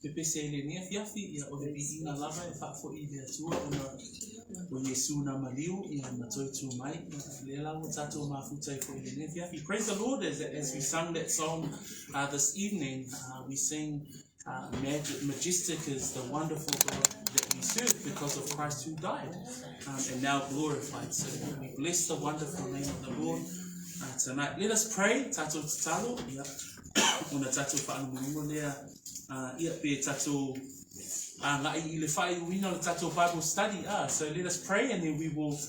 pepese ai i lenei afiafi, ia o le viiga lava e faafoi i le Atua ona o Iesu na maliu ia ma toe tu mai, ia lea la ua tatou mafuta ai foi i lenei afiafi. Praise the Lord as we sung that song this evening, we sing majestic is the wonderful God that we serve because of Christ who died and now glorified. So we bless the wonderful name of the Lord tonight. Let us pray, tatou tatalo, ia, ona tatou faalogologo lea, ia, pe tatou agai i le faaiuina o le tatou Bible study. So let us pray and then we will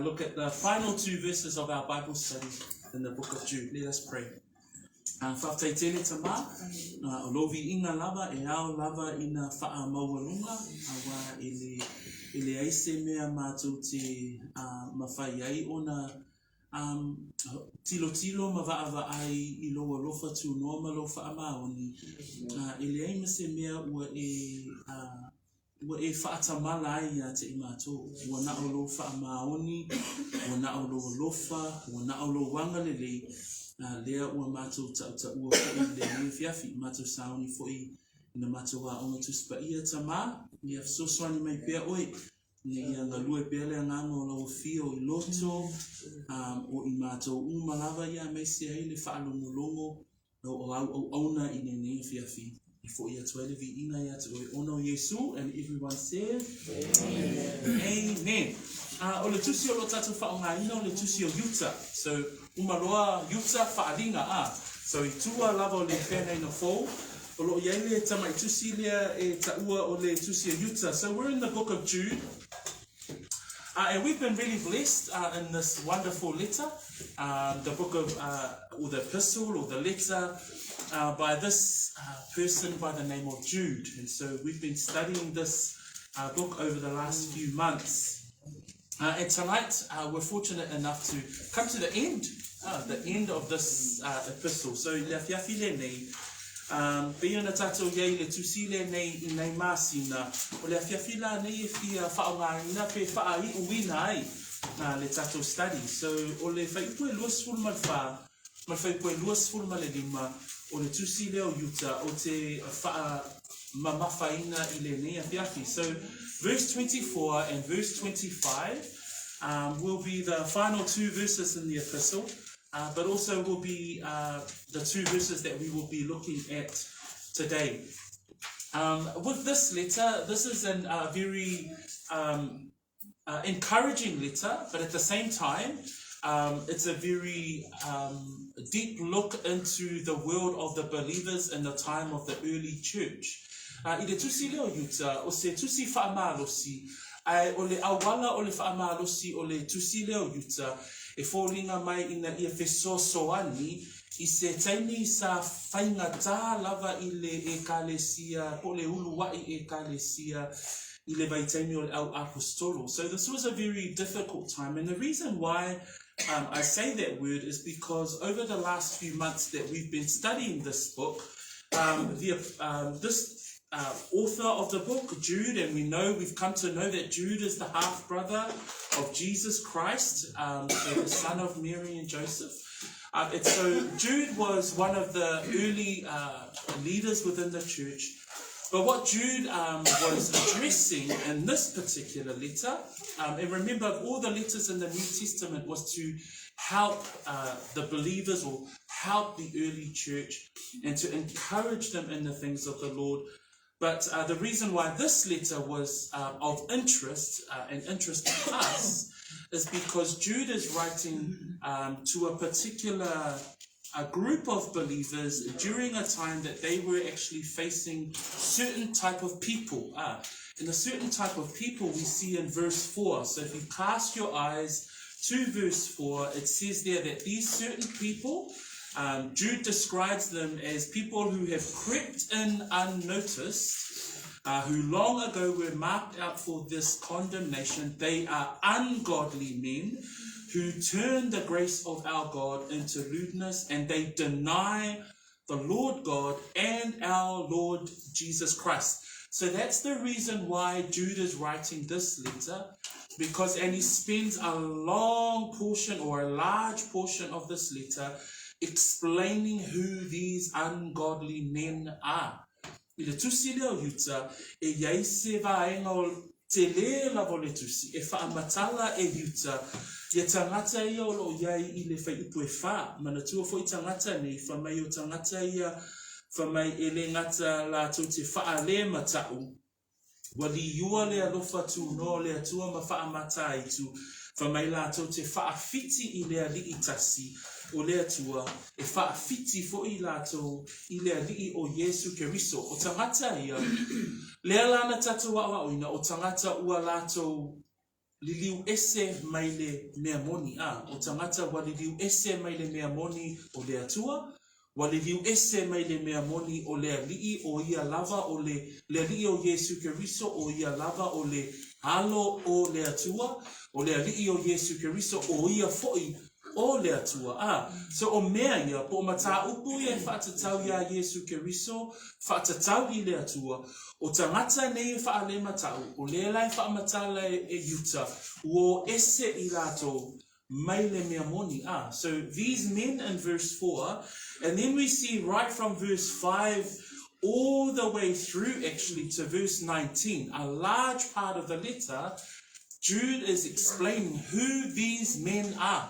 look at the final two verses of our Bible study in the book of Jude. Let us pray. Faafetai tele Tama, o lou viiga lava e ao lava ina faamaualuga, aua e le, e leai se mea matou te mafai ai ona tilotilo ma vaavaai i lou alofa tunoa ma lou faamaoni, e leai ma se mea ua e Ua e faatamala ai ia te i matou, ua na o lou faamaoni, ua na o lou alofa, ua na o lou agalelei, a lea ua matou tautaua foi i lenei afiafi, matou sauni foi i na matou aoga Tusi Paia, Tama, ia fesoasoani mai pea oe, ina ia galue pea le agaga o lau afio i loto o i matou uma lava, ia aemaise ai le faalogologo O au auauna i lenei afiafi e foʻi atu ai le viiga ia te oe ona o Iesu and everyone said Amen. Amen. O le tusi o lo o tatou faaaogaina o le tusi o Iuta. So, uma loa Iuta faaaliga a. So, i tua lava o le feagaiga fou, o lo o i ai le tamai tusi lea e taua o le tusi o Iuta. So, we're in the book of Jude. And we've been really blessed in this wonderful letter, the book of, or the epistle, or the letter by this person by the name of Jude. And so we've been studying this book over the last few months. And tonight we're fortunate enough to come to the end, the end of this epistle. So, le afiafi lenei, Pei ona tatou i ai i le tusi lenei i nai masina, o le afiafi la nei e fia faaaogaina pe faaiuina ai le tatou study. So, o le fuaiupu e 24 ma le fuaiupu e 25 o le tusi lea o Iuta ou te faamamafaina i lenei afiafi. So, verse 24 and verse 25 will be the final two verses in the epistle. But also will be the two verses that we will be looking at today. With this letter, this is a very encouraging letter, but at the same time, it's a very deep look into the world of the believers in the time of the early church. I le tusi lea o Iuta, o se tusi faamalosi, ae o le auala o le faamalosi o le tusi lea o Iuta, e foliga mai ina ia fesoasoani i se taimi sa faigata lava i le Ekalesia po o le uluai Ekalesia i le vaitaimi o le au Aposetolo. So this was a very difficult time and the reason why I say that word is because over the last few months that we've been studying this book, the, this author of the book, Jude, and we know, we've come to know that Jude is the half-brother of Jesus Christ, so the son of Mary and Joseph. And so Jude was one of the early leaders within the church. But what Jude was addressing in this particular letter, and remember all the letters in the New Testament was to help the believers or help the early church and to encourage them in the things of the Lord. But the reason why this letter was of interest and interest to us is because Jude is writing to a particular a group of believers during a time that they were actually facing certain type of people. And a certain type of people we see in verse 4. So if you cast your eyes to verse 4, it says there that these certain people, Jude describes them as people who have crept in unnoticed, who long ago were marked out for this condemnation. They are ungodly men who turn the grace of our God into lewdness, and they deny the Lord God and our Lord Jesus Christ. So that's the reason why Jude is writing this letter, because, and he spends a long portion or a large portion of this letter explaining who these ungodly men are. I le tusi lea o Iuta, e i ai se vaega o tele lava o le tusi e faamatala e Iuta ia tagata ia o lo o i ai i le fuaiupu e fa. Manatua foi tagata nei, fai mai o tagata ia fai mai e le gata latou te faalemata'u, Ua liua le alofa tunoa o le Atua ma faamataitu, fai mai latou te faawhiti i le Alii tasi, o le Atua, e faawhiti foi latou i le Alii o Iesu Keriso. O tagata ia, lea la na tatou aoaoina, o tagata ua latou liliu ese mai le mea moni, a, o tagata ua liliu ese mai le mea moni o le Atua, ua liliu ese mai le mea moni o le Alii, o ia lava o le, le Alii o Iesu Keriso, o ia lava o le Alo o le Atua, o le Alii o Iesu Keriso, o ia foi o le Atua. A, so o mea ia, po o mataupu ia e faatatau iā Iesu Keriso, faatatau i le Atua, O tagata nei e faalemata'u, o lea la e faamatala e Iuta, ua o ese i latou mai le mea moni. A, so these men in verse 4, and then we see right from verse 5 all the way through actually to verse 19, a large part of the letter, Jude is explaining who these men are.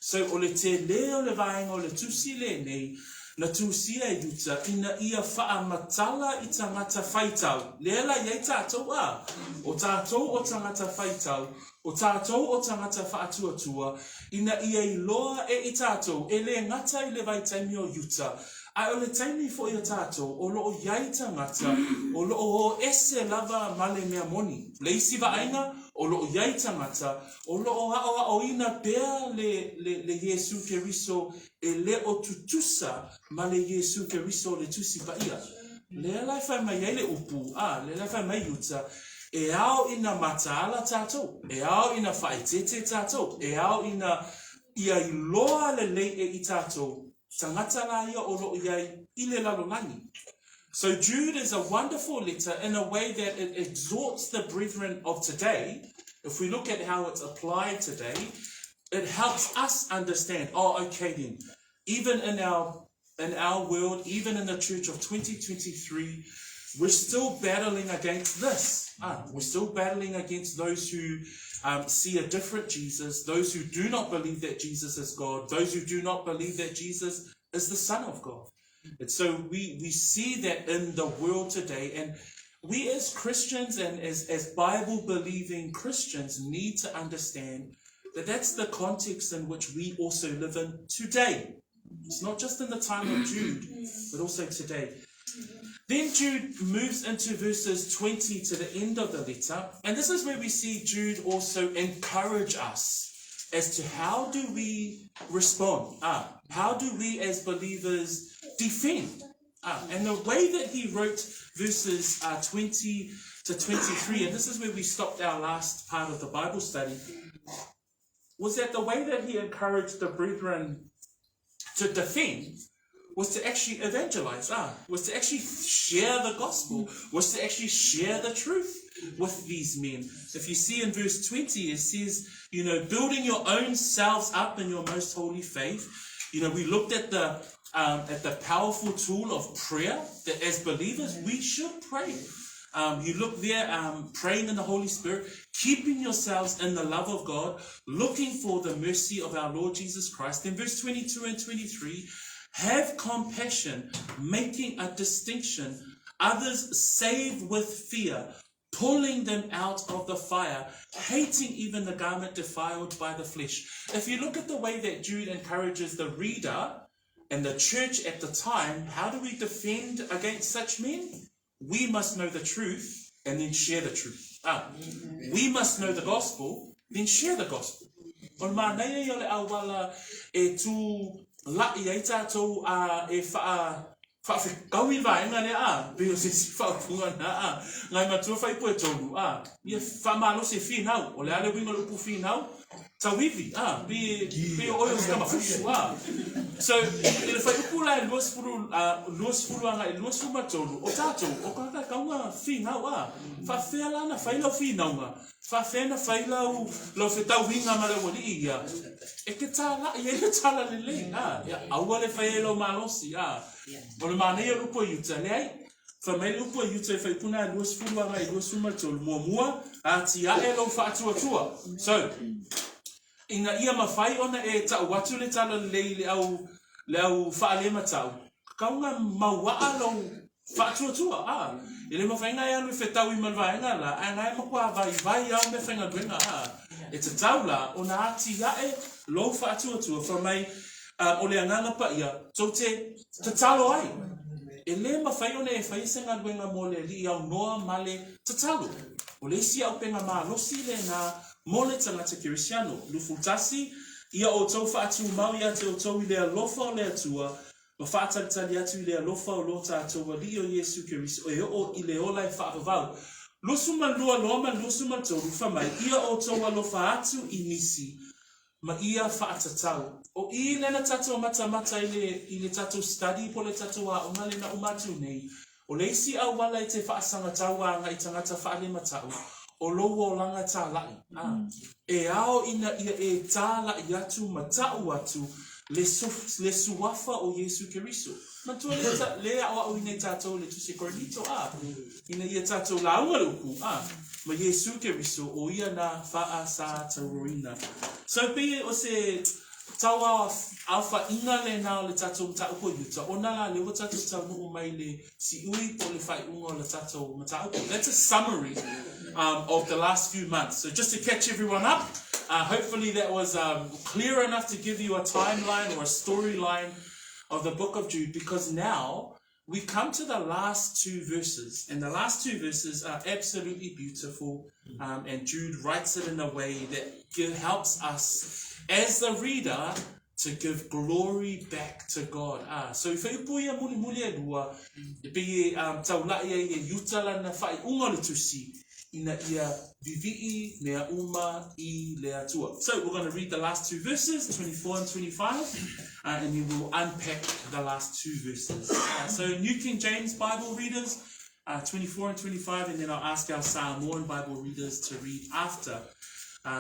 So o le tele o le vaega o le tusi lenei na tusia e Iuta ina ia faamatala i tagata whaitau, lea la i ai tatou a, o tatou o tagata whaitau, o tatou o tagata faatuatua, ina ia iloa e i tatou e le gata i le vaitaimi o Iuta, ae o le taimi foi o tatou o lo o i ai tagata o lo o o ese lava ma le mea moni. Le isi vaaiga, o lo o i ai tagata O lo o aʻoaʻoina pea le, le, le Iesū Keriso e le o tutusa ma le Iesū Keriso o le Tusi Paia. Lea la e fai mai ai le upu, a, lea la e fai mai Iuta, e ao ina mataala tatou, e ao ina faaeteete tatou, e ao ina ia iloa lelei e i tatou tagata la ia o lo o i ai i le lalolagi. So Jude is a wonderful letter in a way that it exhorts the brethren of today. If we look at how it's applied today, it helps us understand, oh, okay then, even in our in our world, even in the church of 2023, we're still battling against this. Ah, we're still battling against those who um, see a different Jesus, those who do not believe that Jesus is God, those who do not believe that Jesus is the Son of God. And so we, we see that in the world today. And we as Christians and as, as Bible believing Christians need to understand that that's the context in which we also live in today. It's not just in the time of Jude, but also today. Then Jude moves into verses 20 to the end of the letter, and this is where we see Jude also encourage us as to how do we respond? Ah, how do we as believers defend? Ah, and the way that he wrote verses uh, 20 to 23, and this is where we stopped our last part of the Bible study, was that the way that he encouraged the brethren to defend was to actually evangelize, ah, was to actually share the gospel, was to actually share the truth with these men. If you see in verse 20, it says, you know, building your own selves up in your most holy faith. You know, we looked at the um, at the powerful tool of prayer that as believers we should pray. Um, you look there, um, praying in the Holy Spirit, keeping yourselves in the love of God, looking for the mercy of our Lord Jesus Christ. In verse 22 and 23, have compassion, making a distinction. Others save with fear, pulling them out of the fire, hating even the garment defiled by the flesh. If you look at the way that Jude encourages the reader and the church at the time, how do we defend against such men? We must know the truth and then share the truth. Ah, we must know the gospel, then share the gospel. O le manaia ia o le auala e tū laʻi ai tātou a e whaa whaawhekau i vaenga lea a, pei o se isi faaupuga na a, ngai matua whaipu e tolu a, ia whamalosi e whinau, o le a le uiga o le upu whinau, tauivi a, pe, pe o oe o se tamafusu a. So, i le whaiupu la e 20, a, 20 agai i le 23, o tātou, o kākākauga whinau a, whaawhea la na whai lau whinauga, Faafefea na fai lau, lau fetauiga ma le aualii ia, e te tālaʻi ai le tala lelei, a, ia, aua le fai ai lau malosi, a. O le manaia o le upu a Iuta, leai, Fai mai le upu a Iuta i Faipuna a 20 agai 23, Muamua, atiae lou faatuatua. So, ina ia mafai ona e tau atu le talalelei i le au, le au faalematau, kauga mauaa lou faatuatua. A, e le mafai ona e alu e fetaui ma le vaega la, ae na e matua vaivai lava o meafaigaluega. A, e tatau la ona atiae lou faatuatua, fai mai, a, o le Agaga Paia, tou te tatalo ai. E le mafai ona e faia se galuega mo le Alii aunoa ma le tatalo. O le isi auupega malosi lena mo le tagata kerisiano. 21, Ia outou faatumau ia te outou i le alofa o le Atua, ma faatalitali atu i le alofa o lo tatou Alii o Iesu Keriso e oo i le ola e faavavau. 22 loa ma le 23, fai mai, Ia outou alofa atu i nisi, ma ia faatatau. O i lena tatou matamata i le, i le tatou study po o le tatou aoga lena uma atu nei, o le isi auala e te faasagatau agai tagata faalematau, o lou olaga tāla'i. A, e ao ina ia e tāla'i atu ma ta'u atu le, le suafa o Iesu Keriso. Manatua le, le aʻoaʻoina i tatou i le Tusi Korinito, a, ina ia tatou lauga le upu, a, ma Iesu Keriso, o ia na faasatauroina. So, pei o se tau aofaiga lena o le tatou mataupu o Iuta, ona la lea ua tatou taunuu mai i le siui po o le faaiuga o le tatou mataupu. That's a summary of the last few months. So just to catch everyone up, hopefully that was clear enough to give you a timeline or a storyline of the book of Jude because now we come to the last two verses, and the last two verses are absolutely beautiful. And Jude writes it in a way that helps us as the reader to give glory back to God. Ah, so i whaiupu ia muli muli e lua, e pei e taulai ai e Iuta lana whaiunga o le tusi, ina ia vivii mea uma i le Atua. So we're going to read the last two verses, 24 and 25, and then we'll unpack the last two verses. So New King James Bible readers, 24 and 25, and then I'll ask our Samoan Bible readers to read after.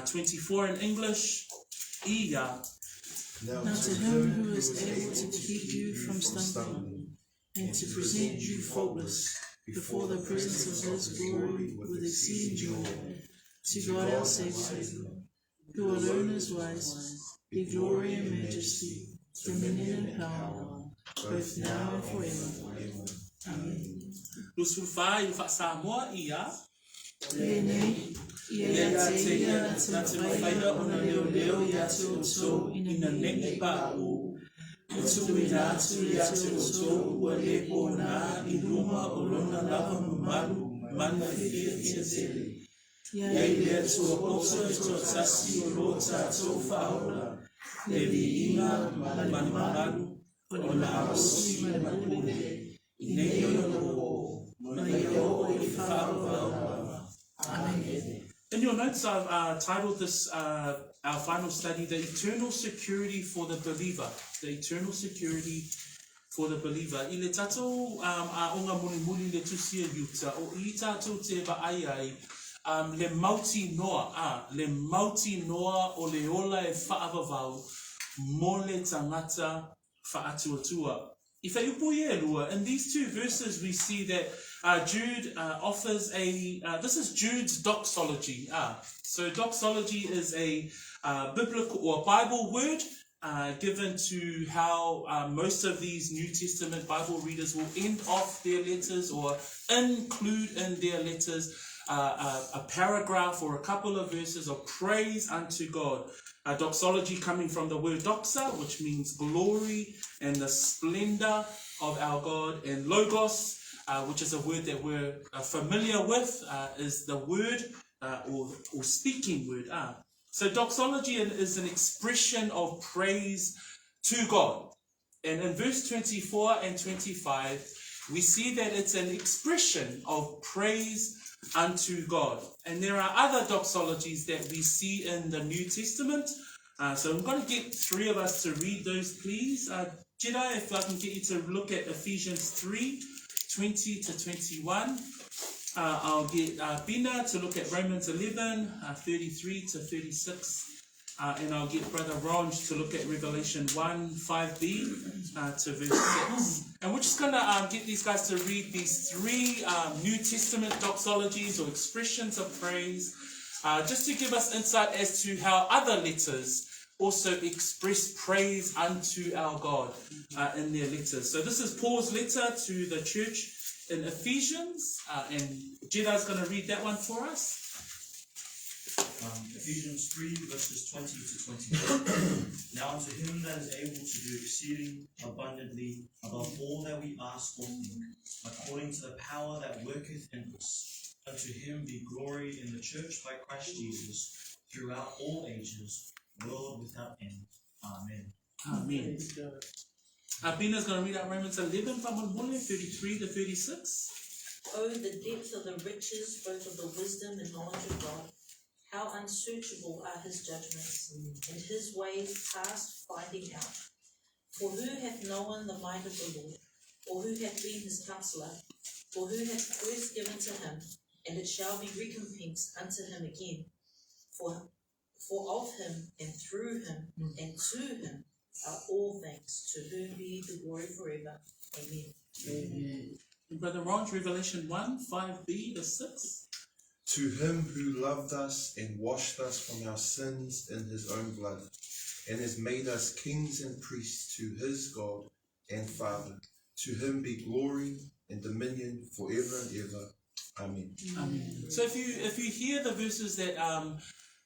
24 in English, ia. Now to him who is able to keep you from stumbling, and to present you faultless before the presence of his glory with exceeding joy, to God our Saviour, who alone is wise, be glory and majesty, dominion and power, both now and forever. Amen. 24 i le faa-Samoa, ia. Lenei, ia ia te ia na te mafaia ona leoleo ia te outou ina nei paʻu, e tuuina atu ia te outou ua le pōnā i luma o lona lava mamalu ma le fiafia tele. Ia i le Atua poto e toatasi o lo tatou Faaola, le viiga ma le mamalu, o le malosi ma le pule, i nei ona pō, ma ia oo i le faavavau lava. Amene. In your notes, I've titled this, our final study, The Eternal Security for the Believer. The Eternal Security for the Believer. I le tatou aoga mulimuli le tusi a Iuta, o i tatou te vaai ai, le mautinoa, a, le mautinoa o le ola e faavavau mo le tagata faatuatua. I whaiupu ia e lua, in these two verses we see that Jude offers a, this is Jude's doxology. So doxology is a biblical or Bible word given to how most of these New Testament Bible readers will end off their letters or include in their letters a paragraph or a couple of verses of praise unto God. A doxology coming from the word doxa, which means glory and the splendor of our God, and logos, which is a word that we're familiar with, is the word or speaking word. So doxology is an expression of praise to God. And in verse 24 and 25, we see that it's an expression of praise unto God. And there are other doxologies that we see in the New Testament. So I'm going to get three of us to read those, please. Jedi, if I can get you to look at Ephesians 3, 20 to 21. I'll get Bina to look at Romans 11, 33 to 36. Uh, and I'll get Brother Ronj to look at Revelation 1, 5b to verse 6. And we're just going to get these guys to read these three New Testament doxologies or expressions of praise, just to give us insight as to how other letters also express praise unto our God in their letters. So this is Paul's letter to the church in Ephesians, and Jedah's going to read that one for us. Ephesians 3, verses 20 to 24. Now unto him that is able to do exceeding abundantly above all that we ask or think, according to the power that worketh in us, unto him be glory in the church by Christ Jesus throughout all ages, world without end. Amen. Amen. Bina's going to read out Romans 11, 33 to 36. Oh, the depth of the riches, both of the wisdom and knowledge of God. How unsearchable are his judgments, and his ways past finding out. For who hath known the mind of the Lord, or who hath been his counsellor, or who hath first given to him, and it shall be recompensed unto him again? For of him, and through him, and to him are all things, to whom be the glory forever. Amen. Amen. And Brother Ron, Revelation 1, 5b to 6. To him who loved us and washed us from our sins in his own blood, and has made us kings and priests to his God and Father, to him be glory and dominion forever and ever. Amen. Amen. So if you hear the verses that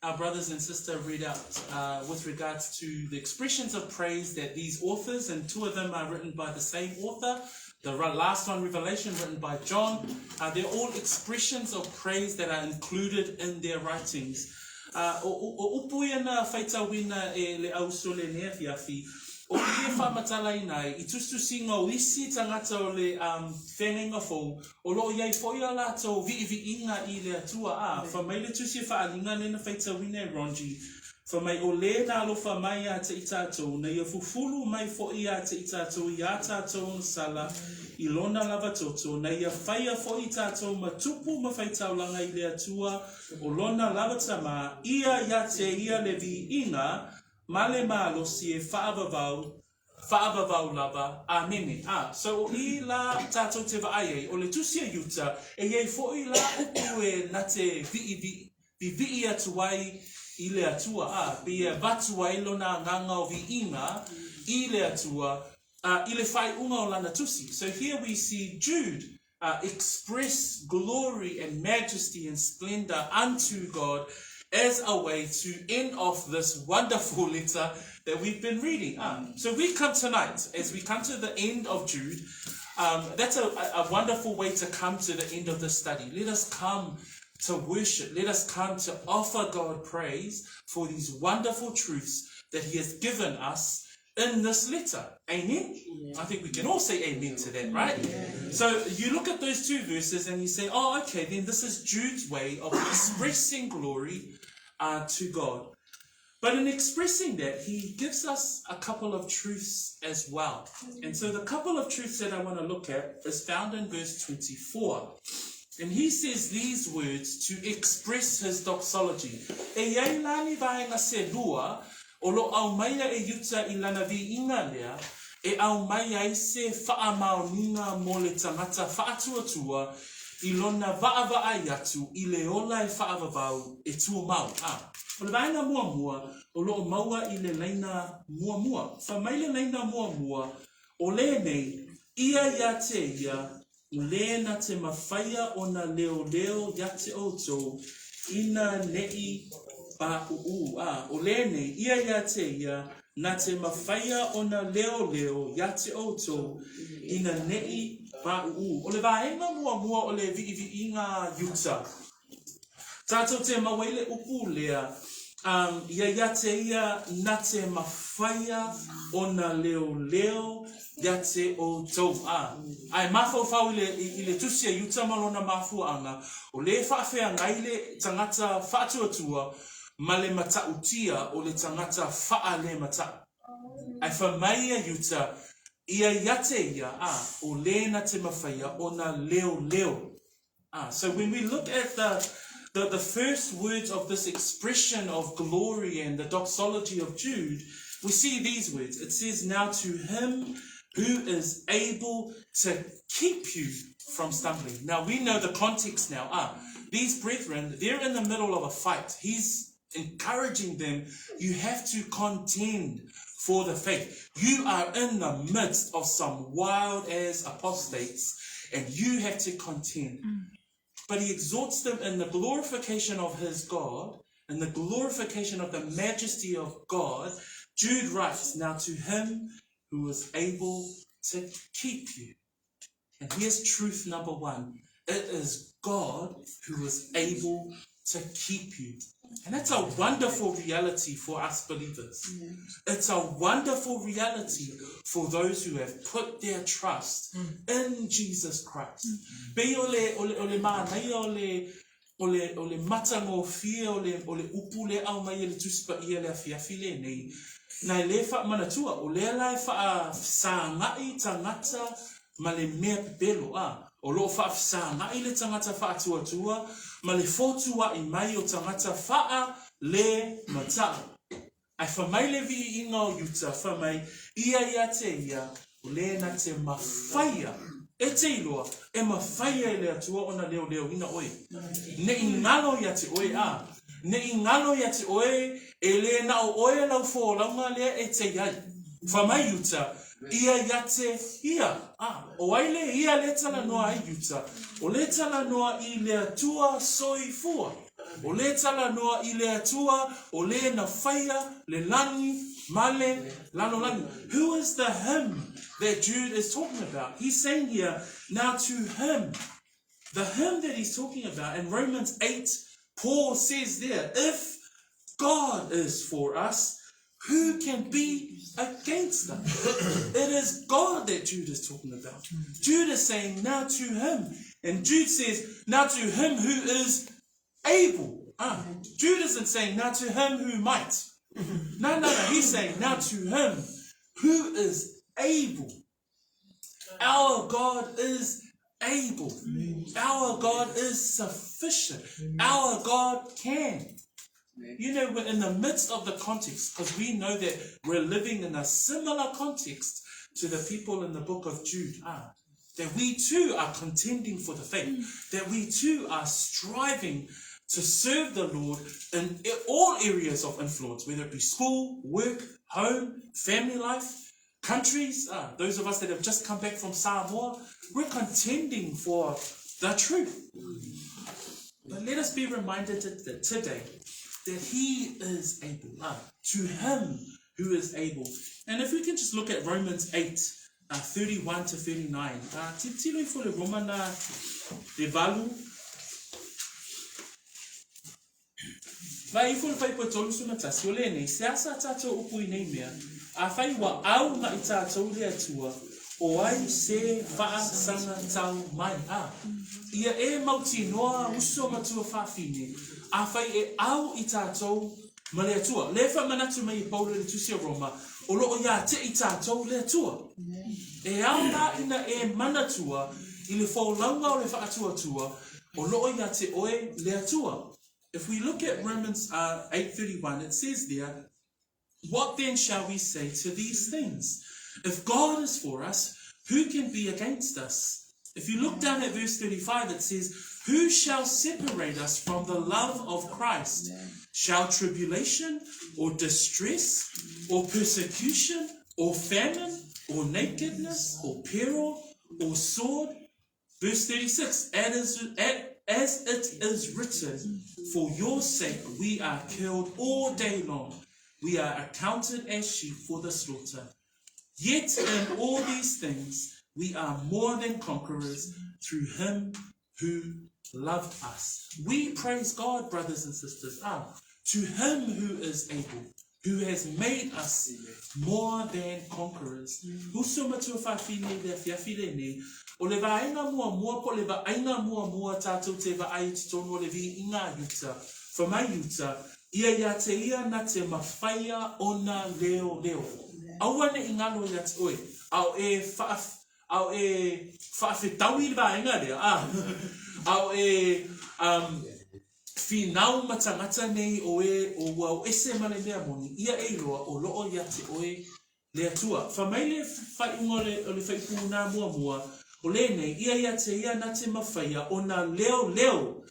our brothers and sisters read out with regards to the expressions of praise that these authors, and two of them are written by the same author, the last one, Revelation, written by John, they're all expressions of praise that are included in their writings. O upu ia na whaitawina e le auso le nea fiafi, o i e whamatala inai, i tustusinga o isi tangata o le whengenga fou, o loo iai foi a lātou viiviinga i le atua a, wha mai le tusi e whaalinga nena whaitawina e Ronji, wha mai o le nā alofa mai a te i tātou, na ia fufulu mai foi a te i tātou i a tātou o sala, i lona lava toto, na ia whaia foi i tātou matupu ma whaitaulanga i le atua, o lona lava tama, ia ia te ia le viiinga, male malosi e whaavavau lava, amene. So o i la tātou te vaai, o le tusi a Iuta, e iei foi la upu e na te vivi atu ai i le atua, pe ia vatu ai lona nganga o viiinga i le atua, i le whaiunga o lana tusi. So here we see Jude express glory and majesty and splendor unto God as a way to end off this wonderful letter that we've been reading. So we come tonight, as we come to the end of Jude, that's a wonderful way to come to the end of the study. Let us come to worship. Let us come to offer God praise for these wonderful truths that he has given us in this letter. Amen? Yeah. I think we can all say amen to that, right? Yeah. So you look at those two verses and you say, oh, okay, then this is Jude's way of expressing glory to God. But in expressing that, he gives us a couple of truths as well. And so the couple of truths that I want to look at is found in verse 24. And he says these words to express his doxology. E iai lani vaenga se lua, o lo au maia e Iuta i lana viiinga lea, e au mai ai se whaamaoninga mo le tangata whaatuatua i lona vaavaa atu i le ola e whaavavau e tua mau. O le vaenga mua mua, o lo o maua i le laina mua mua. Wha mai le laina mua mua, o le nei, ia ia te ia, o le na te mawhaia o na leo leo ia te outou, ina nei pa uu. O le nei, ia ia te ia, na te mawhaia o na leo leo ia te outou, ina nei pa uu. O le vaenga mua mua o le viiviinga Iuta. Tātou te mawaile upu lea, ia ia te ia na te mawhaia o na leo leo ia te outou. Ai mawhauwhau i le tusi a Iuta malona mafuanga, o le whaawhea ngai le tangata whaatuatua, ma le matautia o le tangata whaale matau. Ai whamai a Iuta, ia ia te ia, o le na te mawhaia o na leo leo. So when we look at the the, the first words of this expression of glory and the doxology of Jude, we see these words. It says, Now to him who is able to keep you from stumbling. Now we know the context now. Ah, these brethren, they're in the middle of a fight. He's encouraging them, you have to contend for the faith. You are in the midst of some wild ass apostates and you have to contend. But he exhorts them in the glorification of his God and the glorification of the majesty of God. Jude writes, Now to him who is able to keep you. And here's truth number one it is God who is able to keep you. And that's a wonderful reality for us believers. It's a wonderful reality for those who have put their trust in Jesus Christ. Pei o le, o le, o le mānaia o le, o le, o le matagofie o le, o le upu lea au mai e le Tusi Paia le afiafi lenei, na e le faamanatua, o lea la e faafesagai tagata ma le mea pepelo, a, o lo o faafesagai le tagata faatuatua ma le fotua'i mai o tagata faa le mata'a. Ae fa mai le viiiga o Iuta, fa mai, Ia ia te ia, o le na te mafaia e te iloa, e mafaia e le Atua ona leoleoina oe. Ne'i ngalo ia te oe, a, ne'i ngalo ia te oe, e le na o oe lau folauga lea e te i ai. Fa mai Iuta, Ia ia te ia, a, o ai le ia le talanoa ai Iuta, o le talanoa i le Atua soifua. O le talanoa i le Atua, o le na faia le lani ma le lalolagi. Who is the him that Jude is talking about? He's saying here, now to him, the him that he's talking about in Romans 8, Paul says there, if God is for us, who can be against us? It is God that Jude is talking about. Jude is saying, now to him. And Jude says, now to him who is able. Ah, Jude isn't saying, now to him who might. No, no, no. He's saying, now to him who is able. Our God is able. Our God is sufficient. Our God can. You know, we're in the midst of the context, because we know that we're living in a similar context to the people in the book of Jude. Ah, that we too are contending for the faith, that we too are striving to serve the Lord in all areas of influence, whether it be school, work, home, family life, countries. Ah, those of us that have just come back from Samoa, we're contending for the truth. But let us be reminded today that he is able. Ah, to him who is able. And if we can just look at Romans 8, 31 to 39. Uh, titilo ifo le Romana le valu. Vai ifo le whaipo e tolu suna tasi o lenei, se asa tātou upu i nei mea, a whai wa au nga i tātou le atua, o ai se whaasanga tau mai. A, ia e mautinoa uso matua whawhine, a whai e au i tātou ma le Atua. Le whamanatu mai e Paulo i le Tusi o Roma, o loo ia te i tātou le Atua. E ao nā ina e manatua i le whaolauga o le whaatuatua, o loo ia te oe le Atua. If we look at Romans uh, 8.31, it says there, What then shall we say to these things? If God is for us, who can be against us? If you look down at verse 35, it says, Who shall separate us from the love of Christ? Shall tribulation or distress or persecution or famine or nakedness or peril or sword? Verse 36 As, as it is written, For your sake we are killed all day long. We are accounted as sheep for the slaughter. Yet in all these things we are more than conquerors through him who loved us. We praise God, brothers and sisters, ah, to him who is able, who has made us more than conquerors. Uso matua whawhine le awhiawhi lenei, o le vaenga muamua po le vaaiga muamua tātou te vaai i totonu o le viiga a Iuta, fa mai Iuta, ia ia te ia na te mawhaia ona leo leo. Aua ne i ngalo ia te oe, a o e wha, a o e whaawhetaui i le vaenga lea, a, a o e, um, Finau ma tagata nei o e o ua o ese ma le mea moni, ia e iloa o loo ia te oe le Atua. Fa mai le faaiuga o le, o le faaiupu na muamua, o lenei, ia ia te ia na te mafaia ona leoleo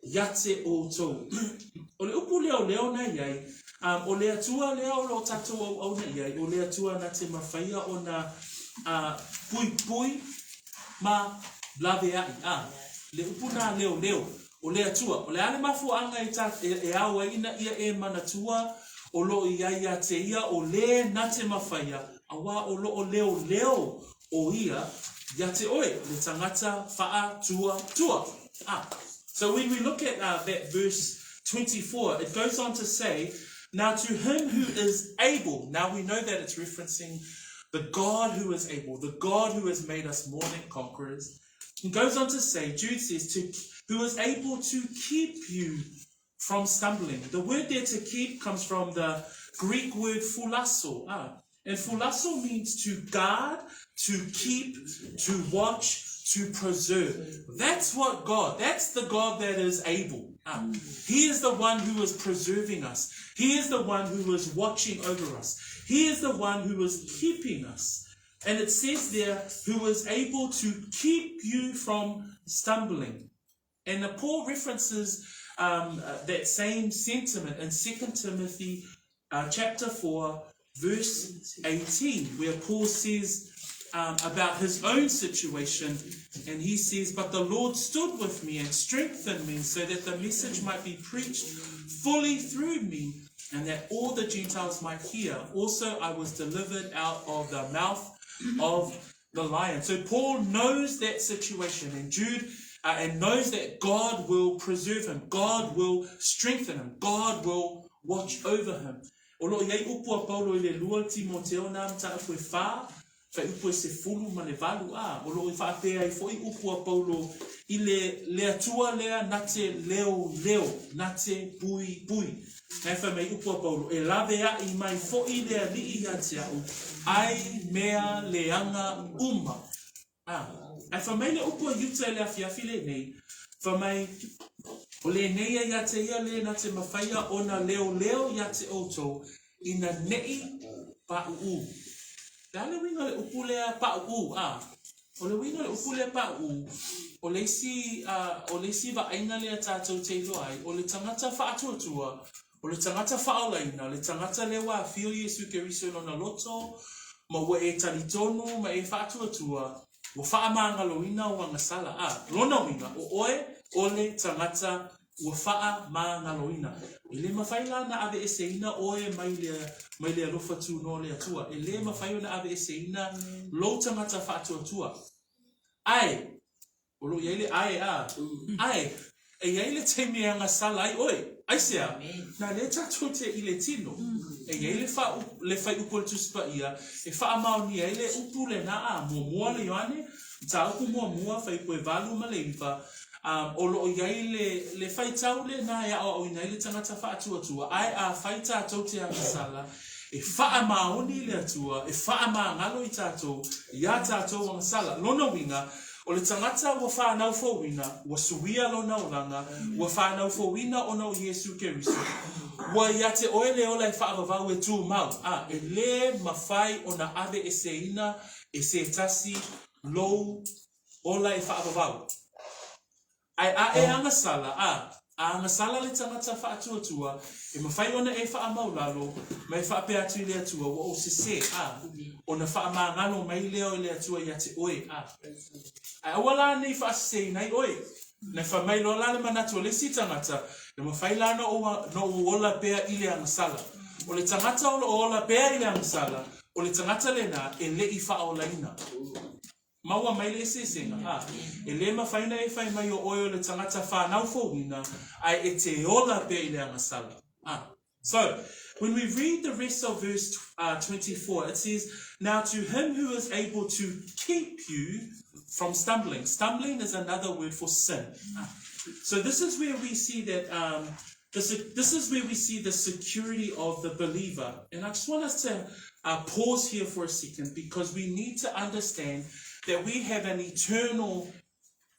ia te outou. O le upu leoleo na iai, um, o le Atua lea o loo tatou auauna iai, o le Atua na te mafaia ona uh, puipui ma laveai, a, le upu na leoleo, o le Atua. O le a le mafuaaga e, ta, e, e ao ai ina ia e manatua o loo iai ia te ia o le na te mafaia, auā o loo leoleo o ia ia te oe, le tagata faatuatua. Ah. So when we look at uh, that verse 24, it goes on to say, Now to him who is able, now we know that it's referencing the God who is able, the God who has made us more than conquerors. It goes on to say, Jude says, to, who is able to keep you from stumbling. The word there to keep comes from the Greek word phulasso. Ah, and phulasso means to guard, to keep, to watch, to preserve. That's what God, that's the God that is able. Ah, he is the one who is preserving us. He is the one who is watching over us. He is the one who is keeping us. And it says there, who is able to keep you from stumbling. And the Paul references um, uh, that same sentiment in 2 Timothy uh, chapter 4, verse 18, where Paul says um, about his own situation, and he says, But the Lord stood with me and strengthened me so that the message might be preached fully through me and that all the Gentiles might hear. Also, I was delivered out of the mouth of the lion. So Paul knows that situation, and Jude uh, and knows that God will preserve him, God will strengthen him, God will watch over him. O loo iai upu a Paulo i le lua Timoteo na mataupu e whā, whai upu e sefulu ma le valu a, o loo i whaapea ai fo'i upu a Paulo i le le Atua lea na te leoleo, na te puipui. Nai whai mai upu a Paulo, e lavea'i mai fo'i le Alii ia te a'u, ai mea leaga uma. A, ae fai mai le upu a Iuta i le afiafi lenei, fai mai, O lenei ia ia te ia le na te mafaia ona leoleo ia te outou, ina ne'i paʻuʻū. Le a le uiga o le upu lea paʻuʻū? A, o le uiga o le upu lea paʻuʻū, o le isi, a, o le isi vaaiga lea tatou te iloa ai, o le tagata faatuatua, o le tagata faaolaina, le tagata lea ua afio Iesu Keriso i lona loto, ma ua e talitonu ma e faatuatua, ua faamagaloina ou agasala. A, lona uiga, o oe o le tagata ua faamagaloina. E le mafai la ona aveeseina oe mai le, mai le alofa tunoa o le Atua. E le mafai ona aveeseina lou tagata faatuatua. Ae, O lo o i ai le ae a, ae, e i ai le taimi e agasala ai oe. Aisea? Na lea tatou te i le tino. E i ai le wha, le whaiupu o le Tusi Paia e whaamaonia ai le upu lena a, muamua le Ioane, mataupu muamua, fuaiupu e valu ma le iva, um, o lo o i ai le, le faitau lena e aoaoina ai le tagata faatuatua, ae afai tatou te agasala, e faamaoni le Atua, e faamagalo i tatou, iā tatou agasala. Lona uiga, O le tagata ua whanau fouina, ua suia lona olaga, ua whanau fouina ona o Iesu Keriso, ua ia te oe le ola e whaavavau e tumau, a, e le mafai ona aveeseina e se tasi lou ola e whaavavau. Ae a e agasala, a, a agasala le tagata faatuatua, e mafai ona e faamaulalo, ma e faapea atu i le Atua, ua ou sesē, a, ona faamagalo mai lea o le Atua ia te oe, a. Ae aua la ne i faaseseina ai oe. Na fai mai loa la le manatu o le isi tagata, e mafai la ona ou, ona ou ola pea i le agasala. O le tagata o lo o ola pea i le agasala, o le tagata lena e le i faaolaina. Maua mai le eseesega, ā, e le mafai ona e fai mai o oe o le tagata whanau fouina, ae e te ola pea i le agasala. Ā. So, when we read the rest of verse uh, 24, it says, Now to him who is able to keep you from stumbling. Stumbling is another word for sin. Ah. So this is where we see that um, this, this is where we see the security of the believer. And I just want us to uh, pause here for a second because we need to understand that we have an eternal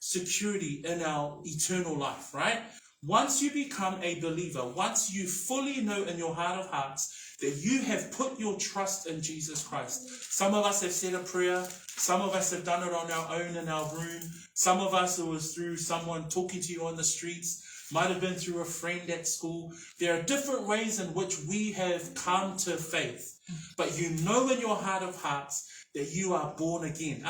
security in our eternal life, right? Once you become a believer, once you fully know in your heart of hearts that you have put your trust in Jesus Christ. Some of us have said a prayer, some of us have done it on our own in our room, some of us it was through someone talking to you on the streets, might have been through a friend at school. There are different ways in which we have come to faith. But you know in your heart of hearts that you are born again.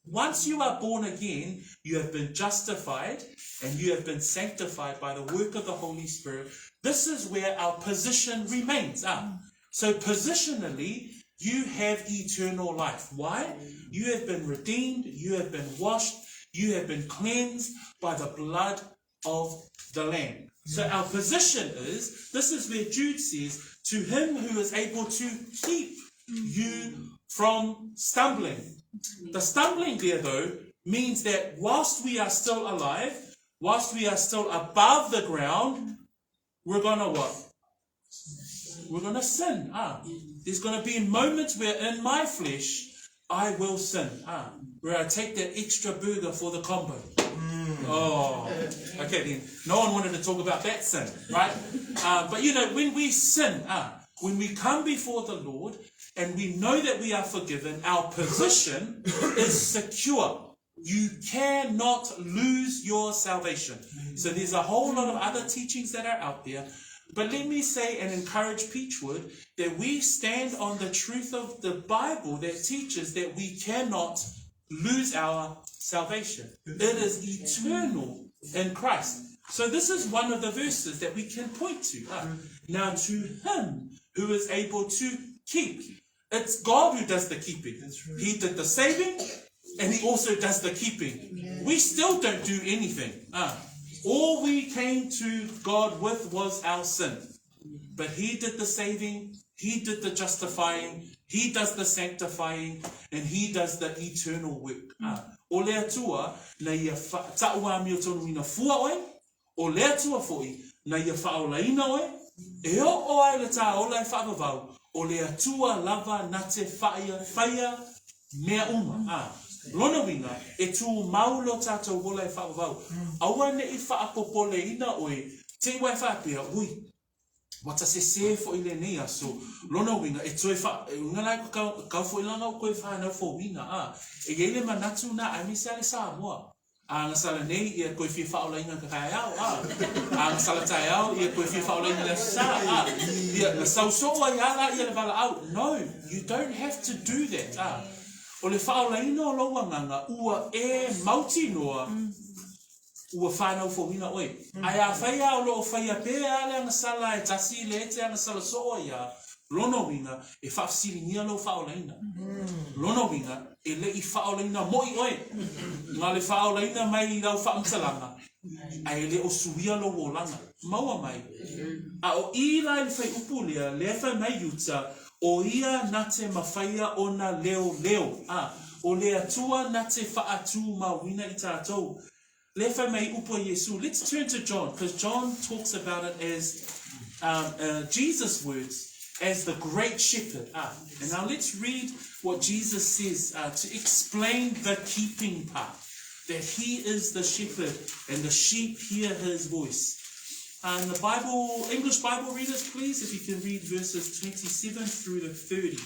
Once you are born again, you have been justified and you have been sanctified by the work of the Holy Spirit. This is where our position remains. So positionally, you have eternal life. Why? You have been redeemed, you have been washed, you have been cleansed by the blood of the Lamb. So our position is, this is where Jude says, to him who is able to keep you from stumbling. The stumbling there, though, means that whilst we are still alive, whilst we are still above the ground, we're going to what? We're going to sin. There's going to be moments where in my flesh, I will sin. Where I take that extra burger for the combo. Oh, okay then. No one wanted to talk about that sin, right? But you know, when we sin, when we come before the Lord and we know that we are forgiven, our position is secure. You cannot lose your salvation. So there's a whole lot of other teachings that are out there. But let me say and encourage Peachwood that we stand on the truth of the Bible that teaches that we cannot lose our salvation. It is eternal in Christ. So this is one of the verses that we can point to. Now to him who is able to keep. It's God who does the keeping. That's right. He did the saving and he also does the keeping. Yeah. We still don't do anything. All we came to God with was our sin. But he did the saving, he did the justifying, he does the sanctifying, and he does the eternal work. O le Atua, na ia ta'ua mio tonu ina fua oe, o le Atua fo'i, na ia whaolaina oe, e o o ai le tā ola e whaavavau, o le Atua lava na te whaia, whaia mea uma. Lona uiga, e tūmau lo tātou ola e whaavavau. Aua ne'i whaapopole ina oe, te iwa e whaapea, ui, ua ta sesē fo'i lenei aso, lona uiga, e toe wha, e uiga la e kau, kau fo'i langa o koe whanau fouina, E iai le manatu na aemaise a le Samoa. A gasala nei, ia koe fia faaolaina ka taeao, A gasala taeao, ia koe fia faaolaina le aso Sa, Ia, na sausoo ai a la ia le valaau. No, you don't have to do that, O le faaolaina o lou agaga, ua e mautinoa, ua whanau fouina oe. Ae afai a o loo faia pea a le agasala e tasi le te agasala soo ai a, lona uiga e faafesiligia lou faaolaina. Lona uiga e le'i faaolaina mo'i oe, na le faaolaina mai i lau faamatalaga, ae le o suia lou olaga. Maua mai. A o i la i le fuaiupu lea, lea e fai mai Iuta, o ia na te mafaia ona leoleo, a o le Atua na te faatumauina i tatou. Lea e fai mai upu a Iesu. Let's turn to John, because John talks about it as Jesus' words, as the great shepherd. And now let's read what Jesus says to explain the keeping part, that he is the shepherd and the sheep hear his voice. And the Bible, English Bible readers, please, if you can read verses 27 through to 30.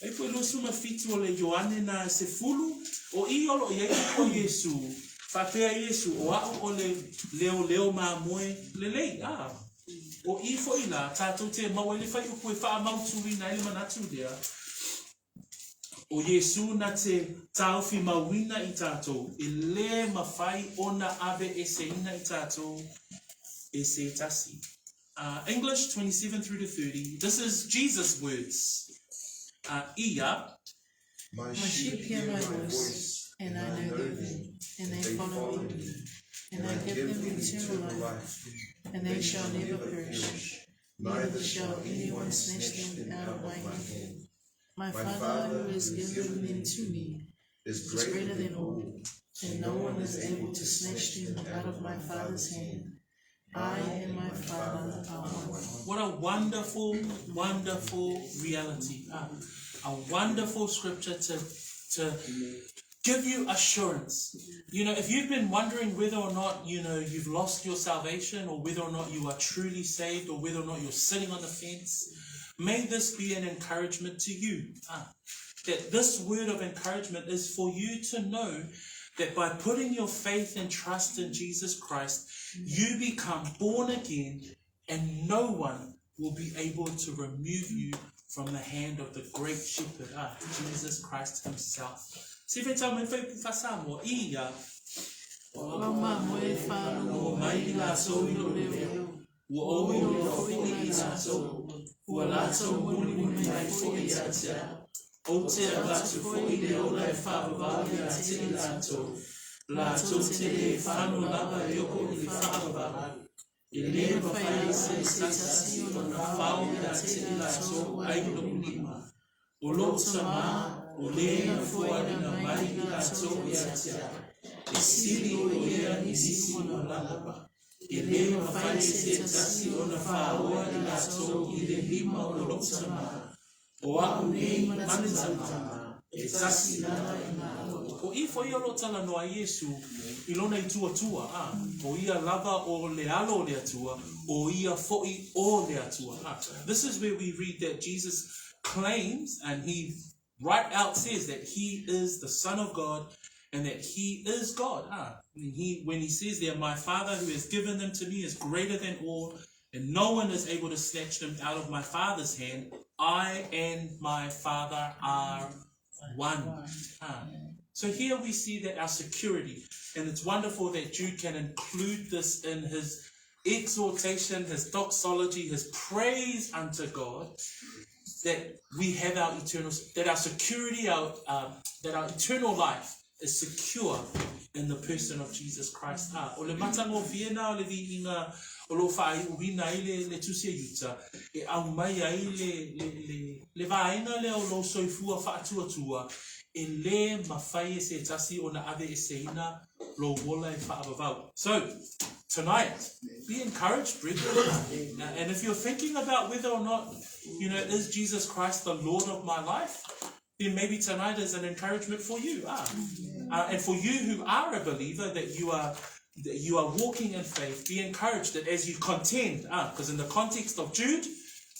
E po e 27 o le Ioane na e sefulu, o i o loo iai upu a Iesu, faapea Iesu, o a'u o le leoleo mamoe lelei, O i fo'i la, tātou te maua ai le fuaiupu e faamautuina ai le manatu lea, o Iesu na te taofi mauina i tātou, e lē mawhai ona ave eseina i tātou e se tasi. English 27 through to 30. This is Jesus' words. Ia. My sheep hear my voice, and I know them, and they follow me. And I give them eternal life, and they shall never perish, neither shall anyone snatch them out of my hand. My Father who has given them to me is greater than all, and no one is able to snatch them out of my Father's hand. I and my Father are one. What a wonderful, wonderful reality. A wonderful scripture to give you assurance. You know, if you've been wondering whether or not, you know, you've lost your salvation or whether or not you are truly saved or whether or not you're sitting on the fence, may this be an encouragement to you. Ah, that this word of encouragement is for you to know that by putting your faith and trust in Jesus Christ, you become born again and no one will be able to remove you from the hand of the great shepherd, ah, Jesus Christ himself. Se fe tau mai fai pufa Samoa, ia. O au mamoe e faalogo mai i latou i lou leo, ua ou iloa foi i latou, ua latou mulimuli mai foi ia te au. Ou te avatu foi le ola e faavavau ia te i latou, latou te le fano lava e oko i le faavavau. E le mafai e se tasi ona fao ia te i latou ai lou lima. O lou Tamā, o le na foaina mai i latou ia te au, e sili o ia i nisi uma lava. E le mafai e se tasi ona faoa i latou i le lima o lou Tamā. O a'u nei ma le Tamā, e tasi lava i māua. O i foi o lo o talanoa ai Iesu i lona ituatua, a, o ia lava o le Alo o le Atua, o ia foi o le Atua. A. This is where we read that Jesus claims, and he right out says that he is the Son of God and that he is God. Ah, and he, when he says there, my Father who has given them to me is greater than all, and no one is able to snatch them out of my Father's hand. I and my Father are one. Ah. So here we see that our security, and it's wonderful that Jude can include this in his exhortation, his doxology, his praise unto God, that we have our eternal, that our security, our, that our eternal life is secure in the person of Jesus Christ. Ah, o le matagofie na o le viiga o lo o faaiuina ai le, le tusi a Iuta, e aumai ai le, le, le, le vaega lea o lou soifua faatuatua, e lē mafai e se tasi ona aveeseina lou ola e faavavau. So, tonight, be encouraged, brethren. And if you're thinking about whether or not, you know, is Jesus Christ the Lord of my life? Then maybe tonight is an encouragement for you. Ah. And for you who are a believer, that you are that you are walking in faith, be encouraged that as you contend, because in the context of Jude,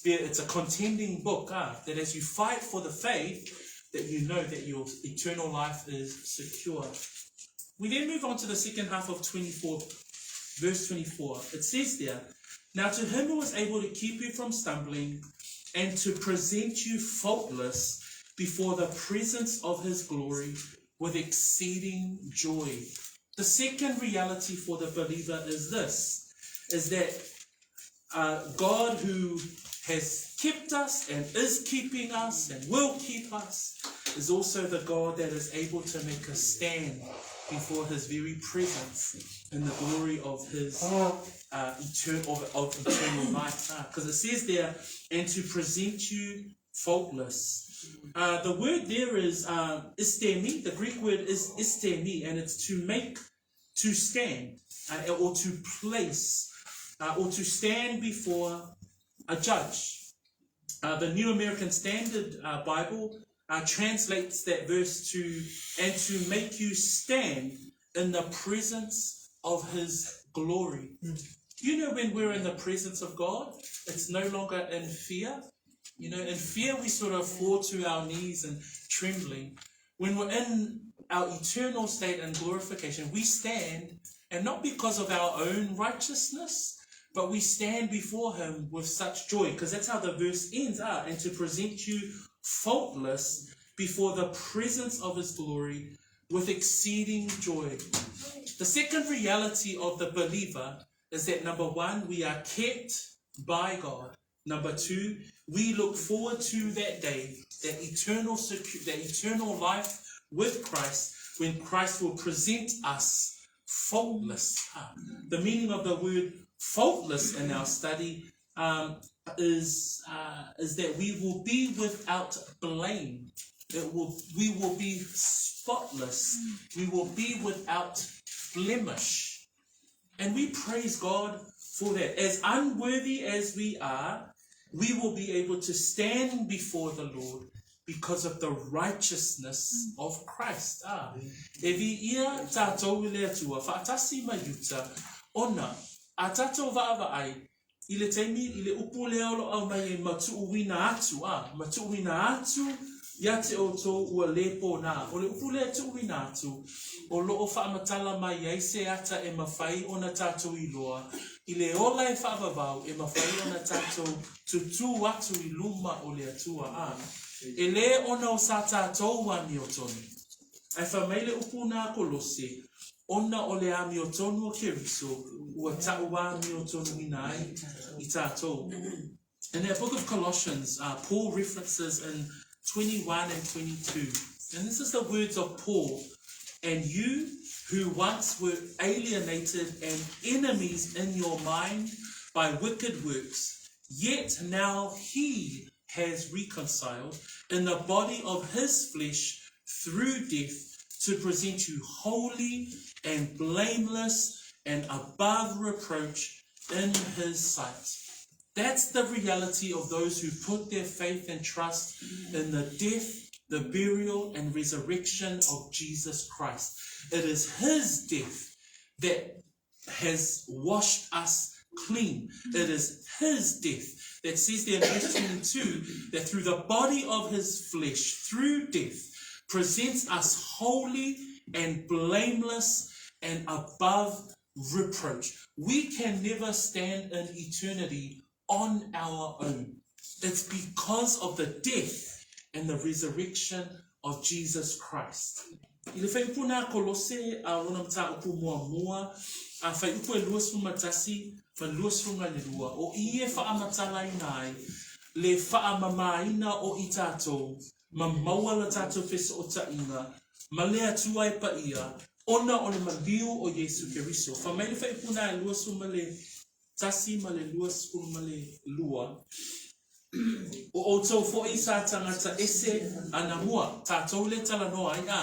there, it's a contending book, that as you fight for the faith, that you know that your eternal life is secure. We then move on to the second half of 24, verse 24. It says there, Now to him who is able to keep you from stumbling and to present you faultless before the presence of his glory with exceeding joy. The second reality for the believer is this, is that God who has kept us and is keeping us and will keep us is also the God that is able to make us stand before his very presence in the glory of his of eternal life. Because it says there, and to present you faultless. The word there is istemi. The Greek word is istemi, and it's to make, to stand, or to place, or to stand before a judge. The New American Standard Bible translates that verse to, and to make you stand in the presence of his glory. You know, when we're in the presence of God, it's no longer in fear. You know, in fear we sort of fall to our knees and trembling. When we're in our eternal state and glorification, we stand, and not because of our own righteousness, but we stand before him with such joy, because that's how the verse ends, and to present you faultless before the presence of his glory with exceeding joy. The second reality of the believer is that, number one, we are kept by God. Number two, we look forward to that day, that eternal that eternal life with Christ, when Christ will present us faultless. The meaning of the word faultless in our study is that we will be without blame. We will be spotless. We will be without blemish. And we praise God for that. As unworthy as we are, we will be able to stand before the Lord because of the righteousness of Christ. Ā, e viia tātou i le Atua whaatasi ma Iuta, ona a tātou vaavaai i le taimi i le upu lea o lo aumai e ma tuuina atu, ā, ma tuuina atu ia te outou ua lē pōnā. O le upu lea tuuina atu, o loo faamatala mai ai se ata e mawhai ona tātou iloa i le ola e faavavau e mafai ona tātou tutū atu i luma o le Atua, ā, e lē ona o sa tātou amiotonu. Ae fai mai le upu nā Kolose, ona o le amiotonu o Keriso ua taʻuamiotonuina ai i tātou. In that book of Colossians, Paul references in 21 and 22, and this is the words of Paul, And you who once were alienated and enemies in your mind by wicked works, yet now he has reconciled in the body of his flesh through death to present you holy and blameless and above reproach in his sight. That's the reality of those who put their faith and trust in the death, the burial, and resurrection of Jesus Christ. It is his death that has washed us clean. It is his death that says there in verse 22 that through the body of his flesh, through death, presents us holy and blameless and above reproach. We can never stand in eternity on our own. It's because of the death and the resurrection of Jesus Christ. I le whaiupu nā Kolose a lona mataupu muamua, a whaiupu e 21 ma 22, o i e whaamatalaina ai le whaamamāina o i tātou, ma maua la tātou fesootaiga, ma le Atua e paia, ona o le maliu o Iesu Keriso. Fai mai le faaiupu na e 21 ma le 22, O outou foʻi sa tagata ese anamua, tātou le talanoa ai, ā,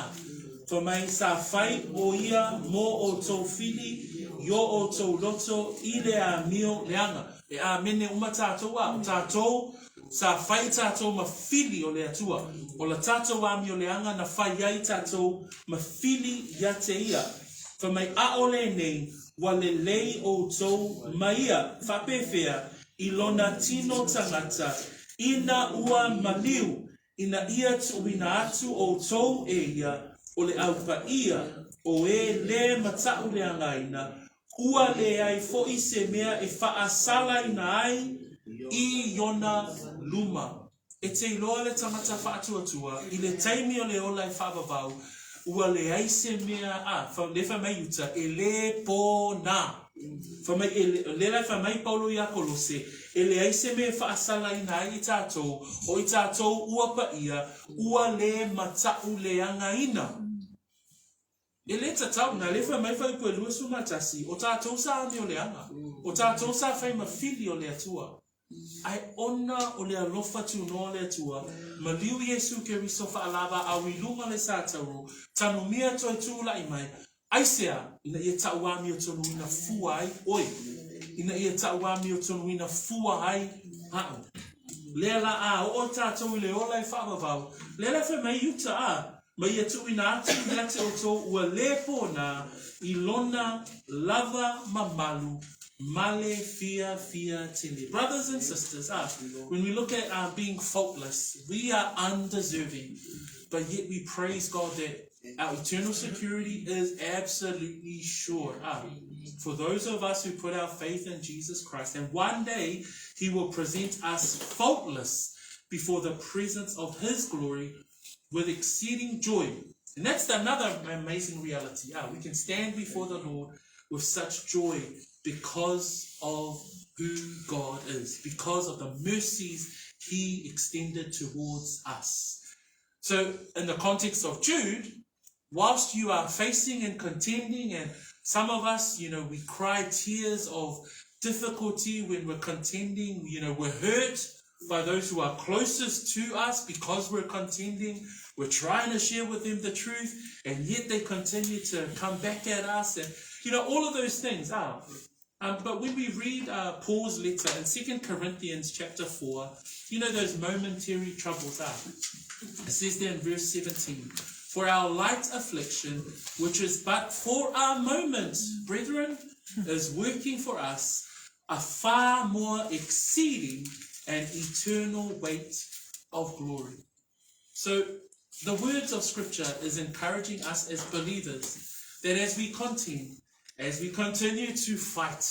fai mai sa fai ʻo ia mō outou fili i o outou loto i le amio leaga. E āmene uma tātou, ā, o tātou sa fai tātou ma fili o le Atua. O la tātou amio leaga na fai ai tātou ma fili ia te ia. Fai mai ʻaʻole nei ua lelei outou ma ia faapefea i lona tino tagata, ina ua maliu, ina ia tuuina atu outou e ia, o le au paia, o e lē mataʻuleagaina, ua leai foʻi se mea e faasalaina ai i ona luma. E te iloa le tagata faatuatua, i le taimi o le ola e faavavau, ua leai se mea, a, fa, le fai mai uta, e lē pōnā. Fai mai, e, lea la e fai mai Paulo iā Kolose, e leai se mea e faasalaina ai i tātou, o i tātou ua paia, ua lē mataʻuleagaina. E lē tatau, na lea fai mai fuaiupu e 21, o tātou sa amioleaga, o tātou sa fai ma fili o le Atua. Ae ona o le alofa tunoa o le Atua, maliu Iesu Keriso faalavaau i luga le satauro, tanumia toe tulaʻi mai, aisea, ina ia taʻuamiotonuina fua ai oe, ina ia taʻuamiotonuina fua ai aʻu. Lea la a oo tātou i le ola e faavavau, lea la e fai mai i uta a, ma ia tuuina atu ia te outou ua lē pōnā i lona lava mamalu ma le fiafia tele. Brothers and sisters, when we look at being faultless, we are undeserving, but yet we praise God that our eternal security is absolutely sure. For those of us who put our faith in Jesus Christ, and one day he will present us faultless before the presence of his glory with exceeding joy. And that's another amazing reality. We can stand before the Lord with such joy because of who God is, because of the mercies he extended towards us. So in the context of Jude, whilst you are facing and contending, and some of us, you know, we cry tears of difficulty when we're contending, you know, we're hurt by those who are closest to us because we're contending, we're trying to share with them the truth, and yet they continue to come back at us, and, you know, all of those things are. Um, but when we read uh, Paul's letter in 2 Corinthians chapter 4, you know those momentary troubles are. It says there in verse 17, For our light affliction, which is but for a moment, brethren, is working for us a far more exceeding and eternal weight of glory. So the words of scripture is encouraging us as believers that as we contend, as we continue to fight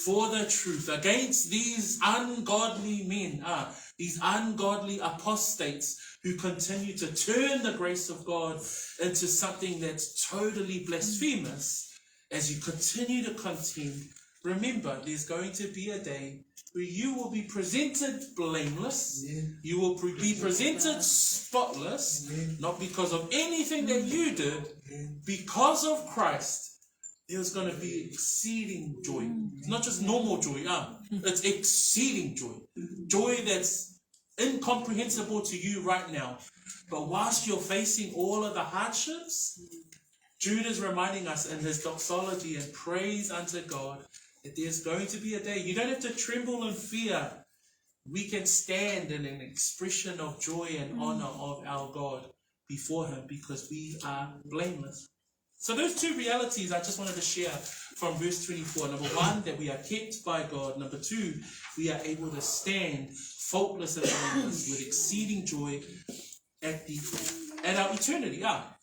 for the truth against these ungodly men, ah, these ungodly apostates who continue to turn the grace of God into something that's totally blasphemous, as you continue to contend, remember there's going to be a day where you will be presented blameless, yeah. you will pre- be presented spotless, not because of anything that you did, because of Christ. There's going to be exceeding joy. It's not just normal joy, ah, it's exceeding joy. Joy that's incomprehensible to you right now. But whilst you're facing all of the hardships, Jude is reminding us in his doxology and praise unto God that there's going to be a day. You don't have to tremble in fear. We can stand in an expression of joy and honor of our God before him because we are blameless. So those two realities I just wanted to share from verse 24. Number one, that we are kept by God. Number two, we are able to stand faultless and blameless with exceeding joy at the at our eternity. Ah.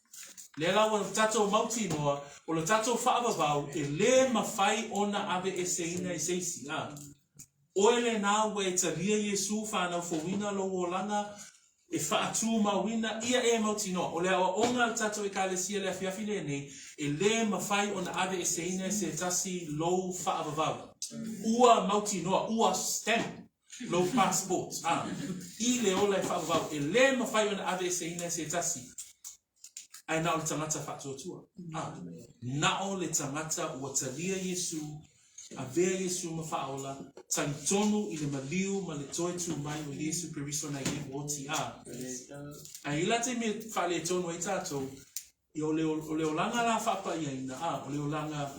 Lea la ua tatou mautinoa, o le tatou faavavau e lē mafai ona aveeseina e se isi, a. Oe lenā ua e talia Iesū whanau fouina lou olaga e faatumauina ia e mautinoa. O le aoaoga a le tatou Ekalesia i le afiafi lenei, e lē mafai ona aveeseina e se tasi lou faavavau. Ua mautinoa, ua stamp lou passport, a, i le ola e faavavau, e lē mafai ona aveeseina e se tasi. Ae na o le tagata faatuatua. A, na o le tagata ua talia Iesu, avea Iesu ma faaola, talitonu i le maliu ma le toe tu mai o Iesu Keriso nai le oti. A, ae i la taimi e faaletonu ai tatou, ia o le, o le olaga la faapaiaina, a, o le olaga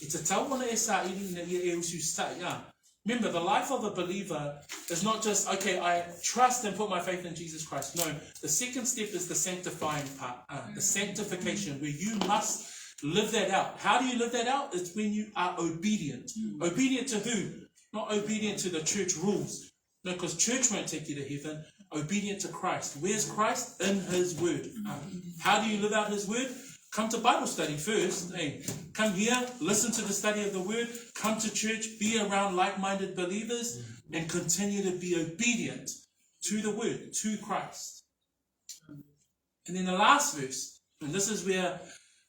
e tatau ona e saili ina ia e usiusitai, a. Remember, the life of a believer is not just, okay, I trust and put my faith in Jesus Christ. No, the second step is the sanctifying part, uh, the sanctification, where you must live that out. How do you live that out? It's when you are obedient. Obedient to who? Not obedient to the church rules. No, because church won't take you to heaven. Obedient to Christ. Where's Christ? In his word. Uh, how do you live out his word? Come to Bible study first. Hey, come here, listen to the study of the word, come to church, be around like minded believers, and continue to be obedient to the word, to Christ. And then the last verse, and this is where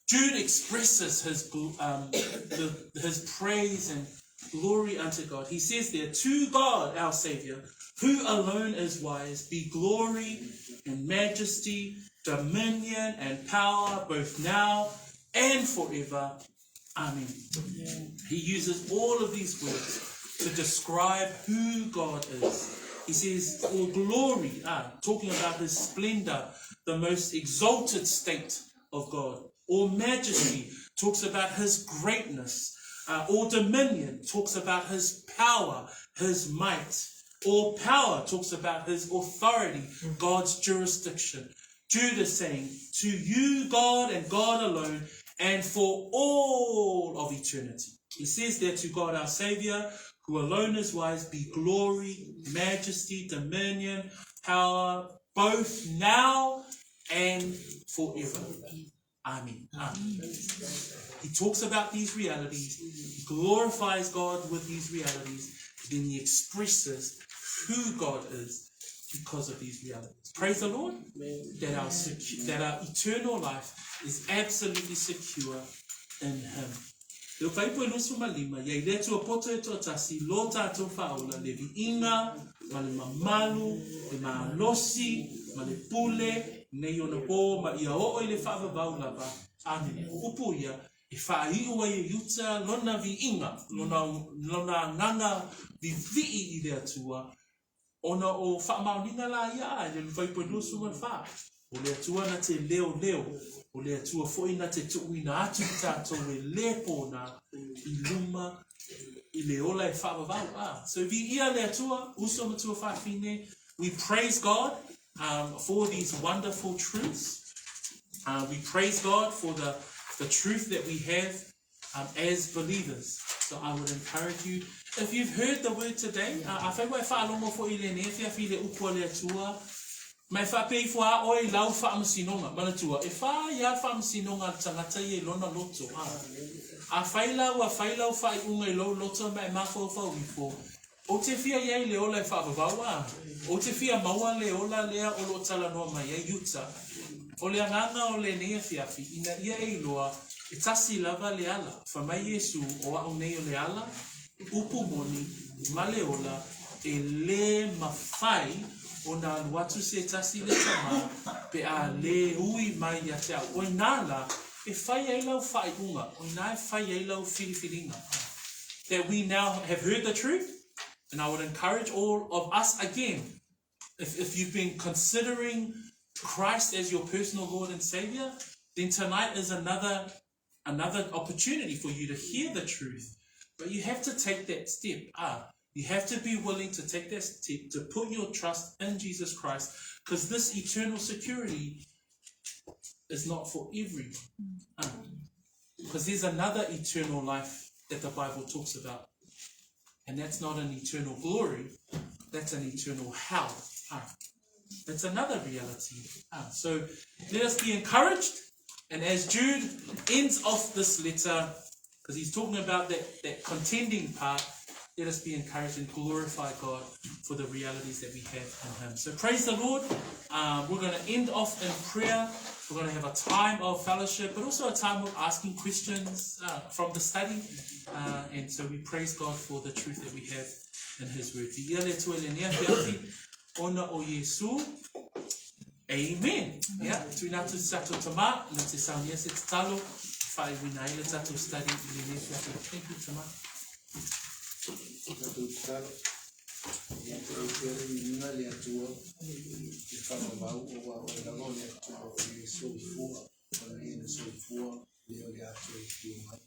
Jude expresses his, um, the, his praise and glory unto God. He says there, To God, our Savior, who alone is wise, be glory and majesty, dominion and power, both now and forever. Amen. Amen. He uses all of these words to describe who God is. He says, all glory, ah, talking about his splendor, the most exalted state of God. Or majesty talks about his greatness. Uh, or dominion talks about his power, his might. Or power talks about his authority, God's jurisdiction. Jude is saying, To you, God, and God alone, and for all of eternity. He says there to God our Savior, who alone is wise, be glory, majesty, dominion, power, both now and forever. Amen. Amen. He talks about these realities, he glorifies God with these realities, then he expresses who God is because of these realities. Praise the Lord that our, secu- that our eternal life is absolutely secure in him. Le whaipo e lusu malima, ia i le atua poto e toatasi, lo tātou whaola, le viinga, ma le mamalu, le malosi, ma le pule, nei ona pō, ma ia oo i le whaavavau lava. Amen. O upu ia, e whaaiu ai e uta lona viinga, lona, lona nganga vivii i le atua, ona o faamaoniga la ia a i le fuaiupu e 24. O le Atua na te leoleo, o le Atua foi na te tuuina atu i tatou e lē pona i luma i le ola e faavavau. Ah, so viia le Atua, uso ma tuafafine, we praise God for these wonderful truths. We praise God for the, the truth that we have as believers. So I would encourage you, if you've heard the word today, afai ua e faalogo foi i lenei afiafi i le upu a le Atua, ma e faapea ifo a oe i lau faamasinoga, manatua, e fai lava le faamasinoga a le tagata ia i lona loto. Afai la ua fai lau faaiuga i lou loto ma e mafaufau ifo, Ou te fia i ai i le ola e faavavau a? Ou te fia maua le ola lea o lo o talanoa mai ai Utah. O le agaga o lenei afiafi, ina ia e iloa, e tasi lava le ala. Fai mai Iesu, O au nei o le ala, upu moni, ma le ola, e lē mafai ona alu atu se tasi i le Tama pe a lē ui mai ia te au. O inā la e fai ai lau faaiuga, o inā e fai ai lau filifiliga. That we now have heard the truth, and I would encourage all of us again, if, if you've been considering Christ as your personal Lord and Savior, then tonight is another another opportunity for you to hear the truth. But you have to take that step. You have to be willing to take that step to put your trust in Jesus Christ, because this eternal security is not for everyone. Because there's another eternal life that the Bible talks about. And that's not an eternal glory, that's an eternal hell. That's another reality. So let us be encouraged. And as Jude ends off this letter, because he's talking about that, that contending part, let us be encouraged and glorify God for the realities that we have in Him. So praise the Lord. We're going to end off in prayer. We're going to have a time of fellowship, but also a time of asking questions from the study. And so we praise God for the truth that we have in His Word. Viia le Atua i lenei afiafi, ona o Iesu. Amen. Ia, tuuina atu te tatou tama, na te saunia se tatalo, faaiuina ai le tatou study i lenei afiafi. Thank you, tama. Tatou tatalo, ia te oe pea le viiga le Atua, le faavavau aua o oe lava o le Atua o le soifua, o le na soifua lea o le a toe afio mai.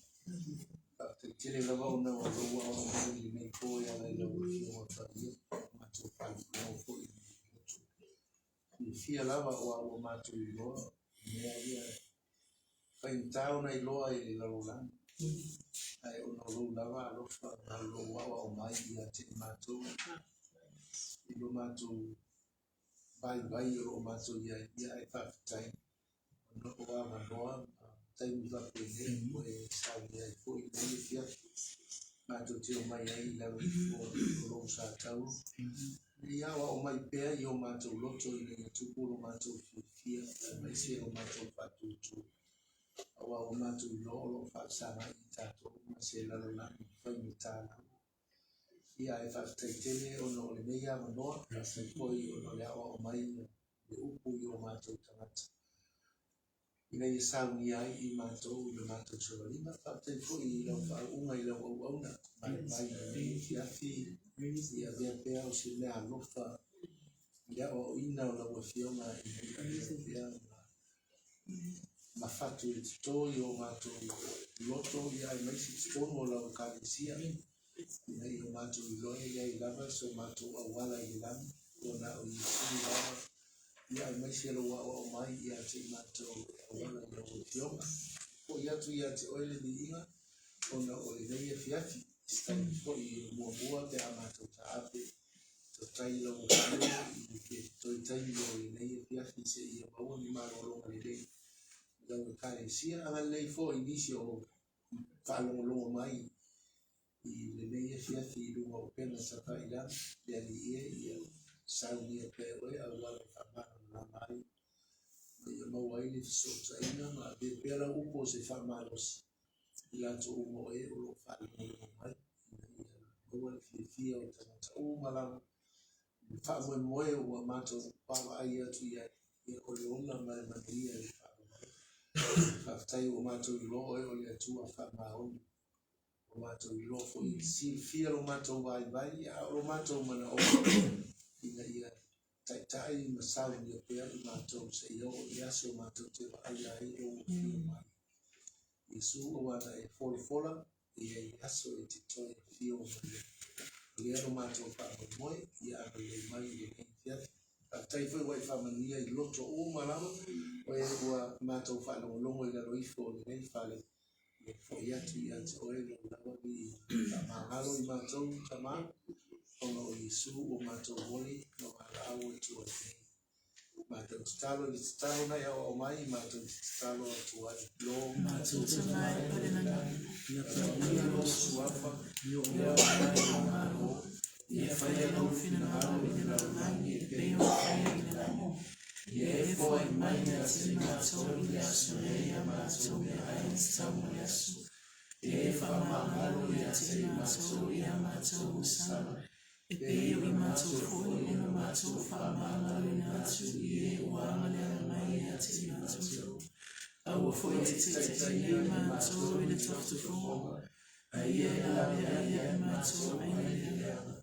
Faafetai tele lava ona o lou aoao mai i lenei po e ala i lau Afioga Paia, matou faalogologo foi i lenei loto. Fiafia lava o a ua matou iloa i mea ia e faigata ona iloa e le lalolagi, ae ona o lou lava alofa ma lou aoao mai ia te i matou i lo matou vaivai o lo o matou i ai, ia ae faafetai ona o avanoa ma taimi faapenei ua e saunia ai foi i lenei afiafi matou te omai ai i lalo ifo o lou sa tauro. Ia aoao mai pea i o matou loto ina ia tupu lo matou fiafia aemaise lo matou faatuatua, aua ua matou iloa o lo o faafesagai i tatou ma se lalolagi faigata lava. Ia ae faafetai tele ona o lenei avanoa, faafetai foi ona o le aoao mai le upu i o matou tagata ina ia saunia ai i matou i le matou savaliga. Faafetai foi i lau faauuga i lau auauna vaivai i lenei afiafi, ia avea pea o se mea alofa i le aoaoina o lau Afioga ina ia avea pea ma mafatu i toto i o matou loto, ia aemaise i totonu o lau Ekalesia, ina ia matou iloa e leai lava so matou auala i le lagi, ua na o Iesu lava, ia aemaise lou aoao mai ia te i matou e auala i lau Afioga. Foi atu ia te oe le viiga, ona o lenei afiafi, se taimi foi e muamua pe a matou taape, tautai lau Afioga i le toe taimi o lenei afiafi seia maua ni malologa lelei i lau Ekalesia. Agalelei foi i nisi o faalogologo mai i lenei afiafi i luga o upega tafailagi, le Alii e, ia saunia pea e oe auala e faamalamalama ai ma ia maua ai le fesootaiga ma avea pea lau upu o se faamalosi i latou uma o e o lo o faalogologo mai, ina ia maua le fiafia o tagata uma lava i le faamoemoe ua matou vaavaai atu i ai, ia o le ola ma le manuia i le faavavau. Faafetai ua matou iloa oe o le Atua faamaoni. Ua matou iloa foi e silafia lo matou vaivai, a o lo matou manaoga ina ia taitai ma saunia pea i matou seia oo i le aso matou te vaaia ai lou afio mai. Iesu, aua na e folafola. E i ai aso e te toe afio mai ai. O lea lo matou faamoemoe, ia agalelei mai i lenei afiafi. Faafetai foi ua e faamanuia i loto uma lava o e ua matou faalogologo i lalo ifo o lenei fale. Ia foi atu ia te oe lou lava viiga. Faamagalo i matou, Tama, ona o Iesu ua matou momoli ma valaau atu ai nei. Matou tatalo i le tatalo na e aoao mai, matou te tatalo atu ai. Lo Matou Tama e i le lagi, Ia paia lou suafa, ia oo mai lou Malo, ia faia lou finagalo i le lalolagi e pei ona faia i le lagi. Ia e foai mai ia te matou i le aso nei a matou meaai e tatau mo le aso. Ia e faamagalo ia te matou i a matou osana, e pei o i matou foi ona matou faamagaloina atu i e ua agaleaga mai ia te matou. Aua foi ne i taitaiina matou i le tafotafoga, a ia e laveai ia i matou mai le leaga.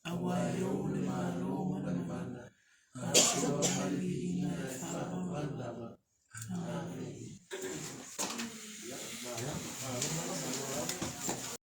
Auā e ou le Malo ma le mana, atoa ma le viiga e faavavau lava. Amene.